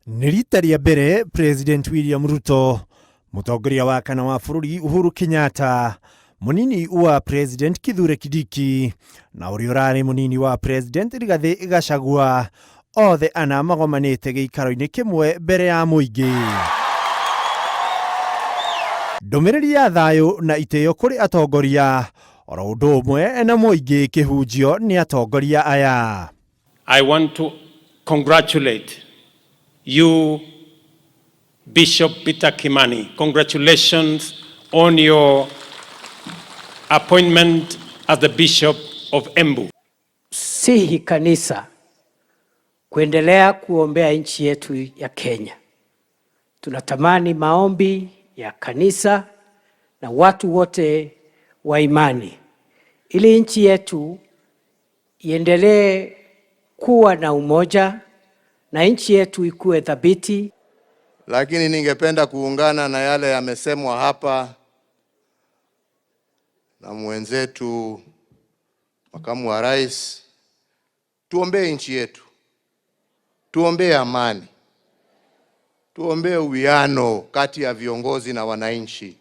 Nĩ rita rĩa mbere President William Ruto, mũtongoria wa kana wa bũrũri Uhuru Kenyatta, mũnini wa President Kithure Kindiki na ũrĩa ũrarĩ mũnini wa President Rigathĩ Gachagua othe ana magomanĩte gĩikaro-inĩ kĩmwe mbere ya mũingĩ. Ndũmĩrĩri ya thayũ na itĩo kũrĩ atongoria oro ũndũ ũmwe na mũingĩ kĩhunjio nĩ atongoria aya. I want to congratulate you, Bishop Peter Kimani. Congratulations on your appointment as the Bishop of Embu. Sihi kanisa kuendelea kuombea nchi yetu ya Kenya. Tunatamani maombi ya kanisa na watu wote wa imani ili nchi yetu iendelee kuwa na umoja na nchi yetu ikuwe thabiti. Lakini ningependa kuungana na yale yamesemwa hapa na mwenzetu makamu wa rais. Tuombee nchi yetu, tuombee amani, tuombee uwiano kati ya viongozi na wananchi,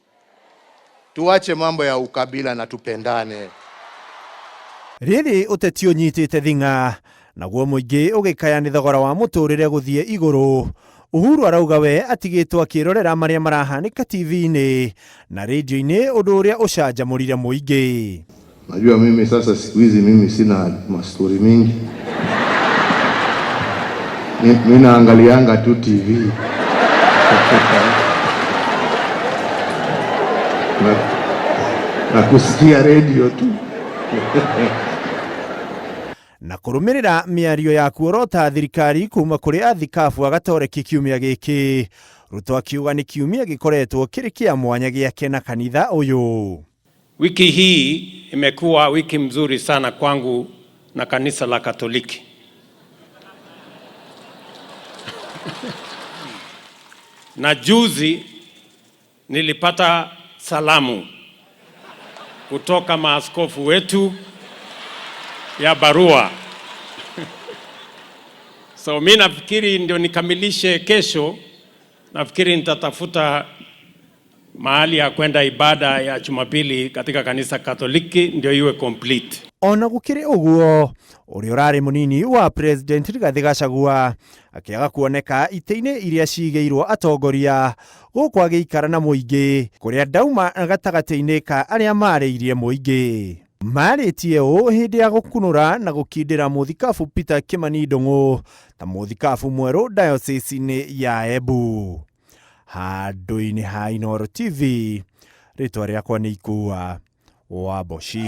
tuache mambo ya ukabila na tupendane. Rĩrĩ ũteti ũnyitĩte thing'a naguo mũingĩ ũgĩkaya nĩ thogora wa mũtũrĩre gũthiĩ igũrũ. Uhuru arauga we atigĩtwo akĩrorera marĩa marahanĩka TV-inĩ na rĩndiũ-inĩ ũndũ ũrĩa ũcanjamũrire mũingĩ. Najua mimi sasa siku hizi mimi sina mastori mingi. Mi naangalianga tu TV na kusikia radio tu. Na kũrũmĩrĩra mĩario ya kuorota thirikari kuma kũrĩ athikabu a Gatoreki kiumia gĩkĩ, Ruto akiuga nĩ kiumia gĩkoretwo kĩrĩ kĩa mwanya gĩake na kanitha ũyũ. Wiki hii imekuwa wiki mzuri sana kwangu na kanisa la Katoliki. Na juzi nilipata salamu kutoka maaskofu wetu ya barua. So mi nafikiri ndio nikamilishe kesho, nafikiri nitatafuta mahali ya kwenda ibada ya Jumapili katika kanisa Katoliki ndio iwe complete. Ona gũkĩrĩ ũguo, ũrĩa ũrarĩ mũnini wa President Rigathĩ Gachagua akĩaga kuoneka itĩ-inĩ iria cigĩirwo atongoria gũkũ agĩikara na mũingĩ kũrĩa ndauma gatagatĩ-inĩ ka arĩa marĩirie mũingĩ. Marĩtie ũũ hĩndĩ ya gũkunũra na gũkindĩra mũthikabu Peter Kimani Ndung'u ta mũthikabu mwerũ diocese-inĩ ya Embu. Handũ-inĩ ha Inooro TV, rĩtwa rĩakwa nĩ Ikua wa Mboci.